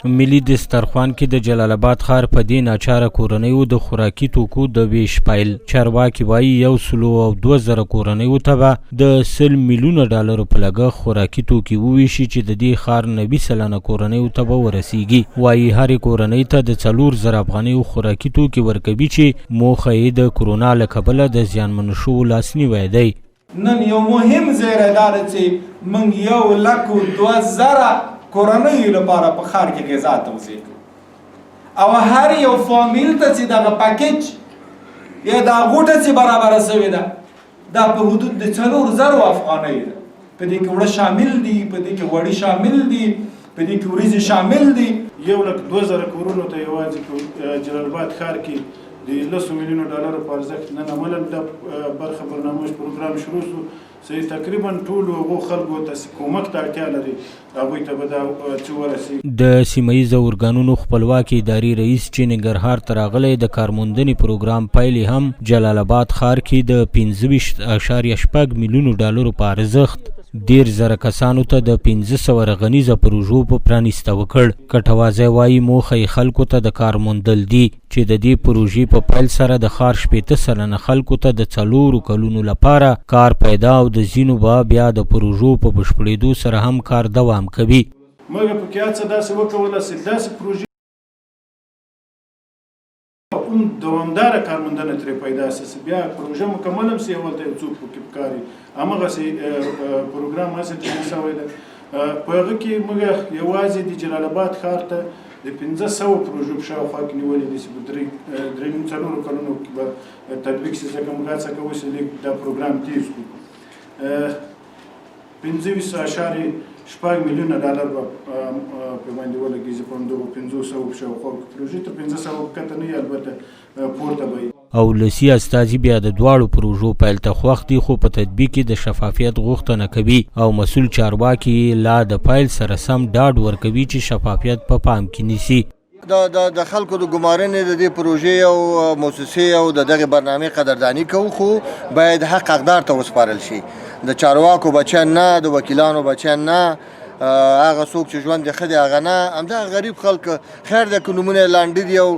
ملي دسترخوان کې د جلال اباد ښار په دې ناچاره کورنیو د خوراکي توکو د ویش پیل. چارواکي وایي 102,000 کورنیو ته به د 100 میلیونه ډالرو په لګښت خوراکي توکي وویشي چې د دې ښار 90% کورنیو ته به ورسیږي. وایي هرې کورنۍ ته د 4000 افغانیو خوراکي توکي ورکوي چې موخه یې د کرونا له کبله د زیانمنو شوو لاسنیوی دی. نن یو مهم زیری دا دی چې موږ 102,000 کورنیو لپاره په ښار کې غذا توزیع کړو او هر یو فامیل ته چې دغه پکیج یا دا غوټه چې برابره شوې ده، دا په حدود د 4000 افغانۍ ده. په دې کې اوړه شامل دي، په دې کې غوړي شامل دي، په دې کې وریجې شامل دي. 102,000 کورونو ته یوازې په جلال آباد ښار کې د 10 میلیونو ډالرو په ارزښت نن عملاً دا برخه برنامه پروګرام شروع شو چې تقریبا ټولو هغو خلکو ته چې کومک ته اړتیا لري هغوی ته به دا څه ورسي. د سیمه ییزو ارګانونو خپلواکې ادارې رئیس چې ننګرهار ته راغلی د کارموندنې پروګرام پیل یې هم جلال اباد ښار کې د 25.6 میلیونو ډالرو په ارزښت 30,000 کسانو ته د 500 رغنیزه پروژو په پرانیسته وکړ. کټوازی وایي موخه یې خلکو ته د کار موندل دي چې د دې پروژې په پیل سره د ښار 60% خلکو ته د 4 کلونو لپاره کار پیدا او د ځینو به بیا د پروژو په بشپړېدو سره هم کار دوام کوي. موږ پکې هڅه داسې وکوله چې داسې پروژې هم دوامداره کارموندنه ترې پیدا شي چې بیا پروژه مکمل هم شي، هلته یو څوک پکې پکار وي. همغسې پروګرام هسې ټینګ شوی دی. په هغه کې موږ یوازې د جلال اباد ښار ته د 500 پروژو په شاوخوا کې نیولې دي چې په درې نیم څلورو کلونو کې به تطبیق شي، ځکه موږ هڅه کوو چې لږ دا پروګرام تیز کړو. 25.6 میلیونه ډالر به په باندې ولګېږي په همدغو 500 په شاوخوا کې پروژې تر 500 کښته نه وي، البته پورته به وي. او ولسي استازي بیا د دواړو پروژو پیل ته خوښ دي، خو په تطبیق کې د شفافیت غوښتنه کوي او مسؤل چارواکي لا د پیل سره سم ډاډ ورکوي چې شفافیت په پام کې نیسي. د خلکو د ګمارنې د دې پروژې او موسسې او د دغې برنامې قدرداني کوو، خو باید حق حقدار ته وسپارل شي. د چارواکو بچیان نه، د وکیلانو بچیان نه، هغه څوک چې ژوند یې ښه دی هغه نه، همدا غریب خلک خیر دی که نومونه یې لنډي دي او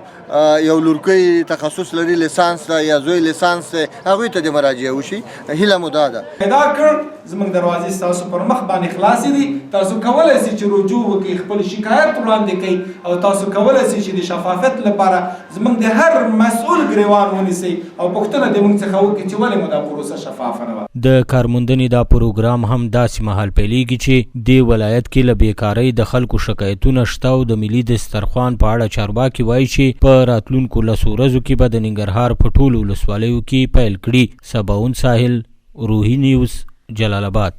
یو لورکی تخصص لري، لیسانس ده یا زوی لیسانس دی، هغوی ته دې مراجعه وشي. هیله مو دا ده. پیدا کړ، زموږ دروازې ستاسو پر مخ باندې خلاصې دي، تاسو کولی شئ چې رجوع وکړئ، خپل شکایت وړاندې کړئ او تاسو کولی شئ چې د شفافیت لپاره زموږ د هر مسؤل ګریوان ونیسئ او پوښتنه دې موږ څخه وکړئ چې ولې مو دا پروسه شفافه نه وه. د کارموندنې دا پروګرام هم داسې مهال پیلېږي چې دې ولایت کې له بېکارۍ د خلکو شکایتونه شته او د ملي دسترخوان په اړه چارواکي وایي چې په راتلونکو 10 ورځو کې به د ننګرهار په ټولو ولسوالیو کې پیل کړي. سباوون ساحل، روهي نیوز، جلال آباد.